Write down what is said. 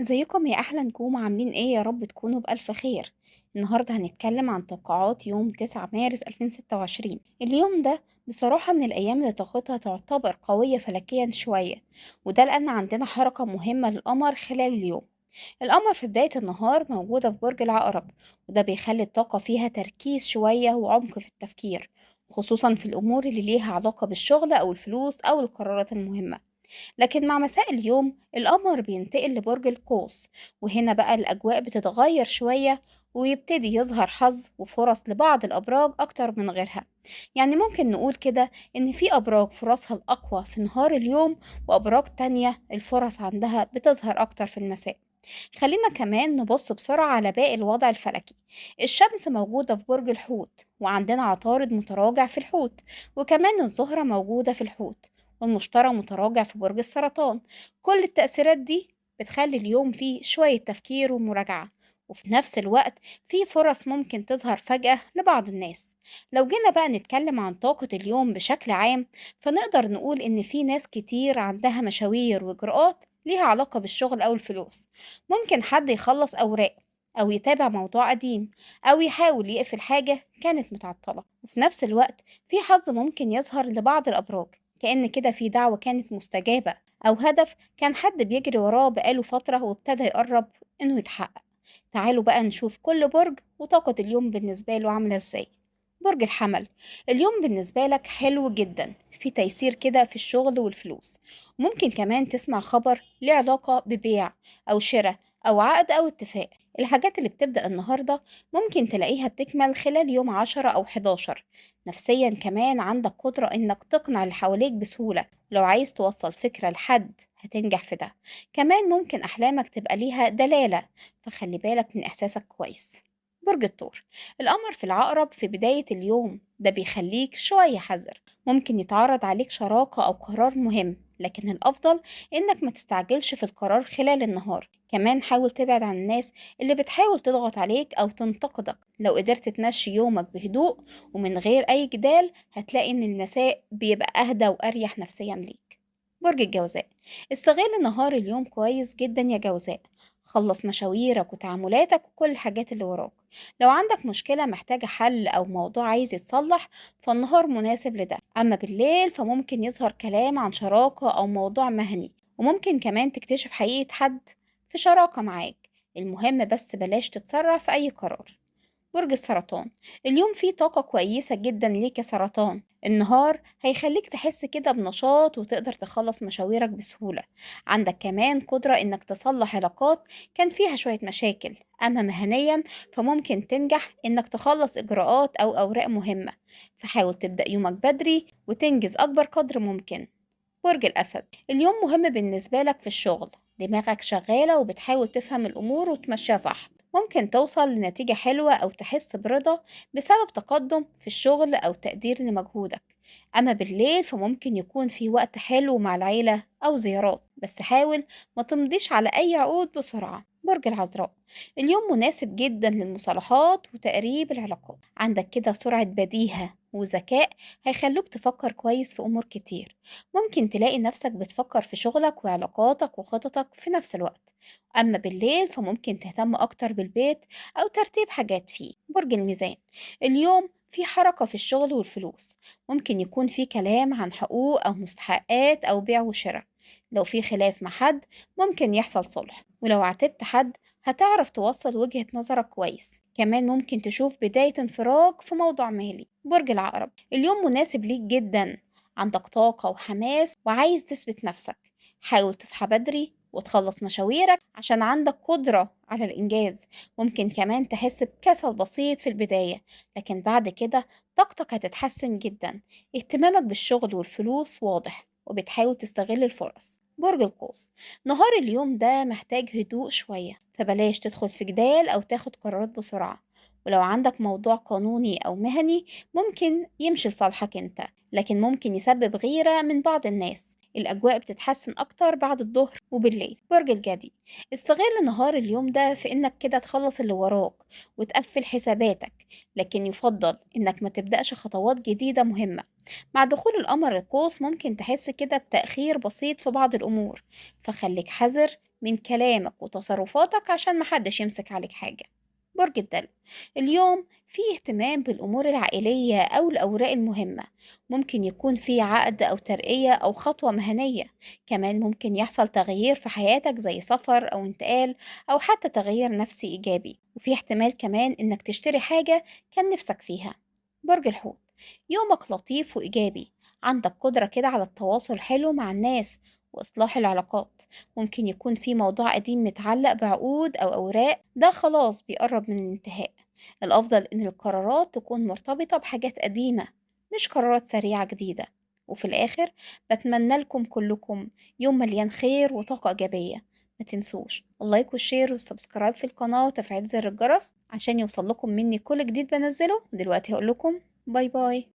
ازيكم يا احلى نجوم؟ عاملين ايه؟ يا رب تكونوا بالف خير. النهارده هنتكلم عن توقعات يوم 9 مارس 2026. اليوم ده بصراحة من الايام اللي طاقتها تعتبر قوية فلكيا شوية، وده لان عندنا حركة مهمة للقمر خلال اليوم. القمر في بداية النهار موجودة في برج العقرب، وده بيخلي الطاقة فيها تركيز شوية وعمق في التفكير، خصوصا في الأمور اللي ليها علاقة بالشغل أو الفلوس أو القرارات المهمة. لكن مع مساء اليوم القمر بينتقل لبرج القوس، وهنا بقى الأجواء بتتغير شوية ويبتدي يظهر حظ وفرص لبعض الأبراج أكتر من غيرها. يعني ممكن نقول كده إن في أبراج فرصها الأقوى في نهار اليوم، وأبراج تانية الفرص عندها بتظهر أكتر في المساء. خلينا كمان نبص بسرعة على باقي الوضع الفلكي. الشمس موجودة في برج الحوت، وعندنا عطارد متراجع في الحوت، وكمان الزهرة موجودة في الحوت، والمشتري متراجع في برج السرطان. كل التأثيرات دي بتخلي اليوم فيه شوية تفكير ومراجعة، وفي نفس الوقت في فرص ممكن تظهر فجأة لبعض الناس. لو جينا بقى نتكلم عن طاقة اليوم بشكل عام، فنقدر نقول إن في ناس كتير عندها مشاوير وإجراءات ليها علاقة بالشغل أو الفلوس. ممكن حد يخلص أوراق أو يتابع موضوع قديم أو يحاول يقفل حاجة كانت متعطلة. وفي نفس الوقت في حظ ممكن يظهر لبعض الأبراج، كأن كده في دعوة كانت مستجابة أو هدف كان حد بيجري وراه بقاله فترة وابتدى يقرب إنه يتحقق. تعالوا بقى نشوف كل برج وطاقة اليوم بالنسبة له عاملة إزاي. برج الحمل، اليوم بالنسبة لك حلو جدا، في تيسير كده في الشغل والفلوس. ممكن كمان تسمع خبر ليه علاقة ببيع أو شراء أو عقد أو اتفاق. الحاجات اللي بتبدأ النهاردة ممكن تلاقيها بتكمل خلال يوم 10 أو 11. نفسيا كمان عندك قدرة إنك تقنع اللي حواليك بسهولة، ولو عايز توصل فكرة لحد هتنجح في ده. كمان ممكن أحلامك تبقى ليها دلالة، فخلي بالك من إحساسك كويس. برج الثور، القمر في العقرب في بداية اليوم ده بيخليك شوية حذر، ممكن يتعرض عليك شراكة أو قرار مهم، لكن الأفضل إنك ما تستعجلش في القرار خلال النهار. كمان حاول تبعد عن الناس اللي بتحاول تضغط عليك أو تنتقدك. لو قدرت تمشي يومك بهدوء ومن غير أي جدال، هتلاقي إن المساء بيبقى أهدى وأريح نفسيا ليك. برج الجوزاء، استغل نهار اليوم كويس جدا يا جوزاء، خلص مشاويرك وتعاملاتك وكل الحاجات اللي وراك. لو عندك مشكلة محتاجة حل أو موضوع عايز يتصلح فالنهار مناسب لده. أما بالليل فممكن يظهر كلام عن شراكة أو موضوع مهني، وممكن كمان تكتشف حقيقة حد في شراكة معاك. المهم بس بلاش تتسرع في أي قرار. برج السرطان، اليوم فيه طاقة كويسة جدا ليك يا سرطان. النهار هيخليك تحس كده بنشاط وتقدر تخلص مشاويرك بسهولة. عندك كمان قدرة انك تصلح علاقات كان فيها شوية مشاكل. اما مهنيا فممكن تنجح انك تخلص اجراءات او اوراق مهمة، فحاول تبدأ يومك بدري وتنجز اكبر قدر ممكن. برج الأسد، اليوم مهم بالنسبة لك في الشغل، دماغك شغالة وبتحاول تفهم الأمور وتمشيها صح. ممكن توصل لنتيجة حلوة أو تحس برضا بسبب تقدم في الشغل أو تقدير لمجهودك. أما بالليل فممكن يكون في وقت حلو مع العيلة أو زيارات، بس حاول ما تمضيش على أي عقود بسرعة. برج العذراء، اليوم مناسب جدا للمصالحات وتقريب العلاقات. عندك كده سرعة بديهة وذكاء هيخلوك تفكر كويس في أمور كتير. ممكن تلاقي نفسك بتفكر في شغلك وعلاقاتك وخططك في نفس الوقت. أما بالليل فممكن تهتم أكتر بالبيت أو ترتيب حاجات فيه. برج الميزان، اليوم في حركة في الشغل والفلوس، ممكن يكون في كلام عن حقوق أو مستحقات أو بيع وشراء. لو في خلاف مع حد ممكن يحصل صلح، ولو عاتبت حد هتعرف توصل وجهة نظرك كويس. كمان ممكن تشوف بداية انفراج في موضوع مالي. برج العقرب، اليوم مناسب ليك جدا، عندك طاقة وحماس وعايز تثبت نفسك. حاول تصحى بدري وتخلص مشاويرك عشان عندك قدرة على الإنجاز. ممكن كمان تحس بكسل بسيط في البداية، لكن بعد كده طاقتك هتتحسن جدا. اهتمامك بالشغل والفلوس واضح وبتحاول تستغل الفرص. برج القوس، نهار اليوم ده محتاج هدوء شوية، فبلاش تدخل في جدال أو تاخد قرارات بسرعة. ولو عندك موضوع قانوني أو مهني ممكن يمشي لصالحك انت، لكن ممكن يسبب غيرة من بعض الناس. الأجواء بتتحسن أكتر بعد الظهر وبالليل. برج الجدي، استغل نهار اليوم ده في إنك كده تخلص اللي وراك وتقفل حساباتك، لكن يفضل إنك ما تبدأش خطوات جديدة مهمة. مع دخول القمر القوس ممكن تحس كده بتأخير بسيط في بعض الأمور، فخليك حذر من كلامك وتصرفاتك عشان محدش يمسك عليك حاجة. برج الدلو، اليوم فيه اهتمام بالأمور العائلية أو الأوراق المهمة، ممكن يكون فيه عقد أو ترقية أو خطوة مهنية، كمان ممكن يحصل تغيير في حياتك زي سفر أو انتقال أو حتى تغيير نفسي إيجابي، وفي احتمال كمان إنك تشتري حاجة كان نفسك فيها. برج الحوت، يومك لطيف وإيجابي، عندك قدرة كده على التواصل حلو مع الناس وإصلاح العلاقات، ممكن يكون في موضوع قديم متعلق بعقود أو أوراق ده خلاص بيقرب من الانتهاء. الأفضل إن القرارات تكون مرتبطة بحاجات قديمة مش قرارات سريعة جديدة. وفي الآخر بتمنى لكم كلكم يوم مليان خير وطاقة إيجابية. ما تنسوش ال like وال share وال subscribe في القناة وتفعيل زر الجرس عشان يوصل لكم مني كل جديد بنزله. دلوقتي هقول لكم bye bye.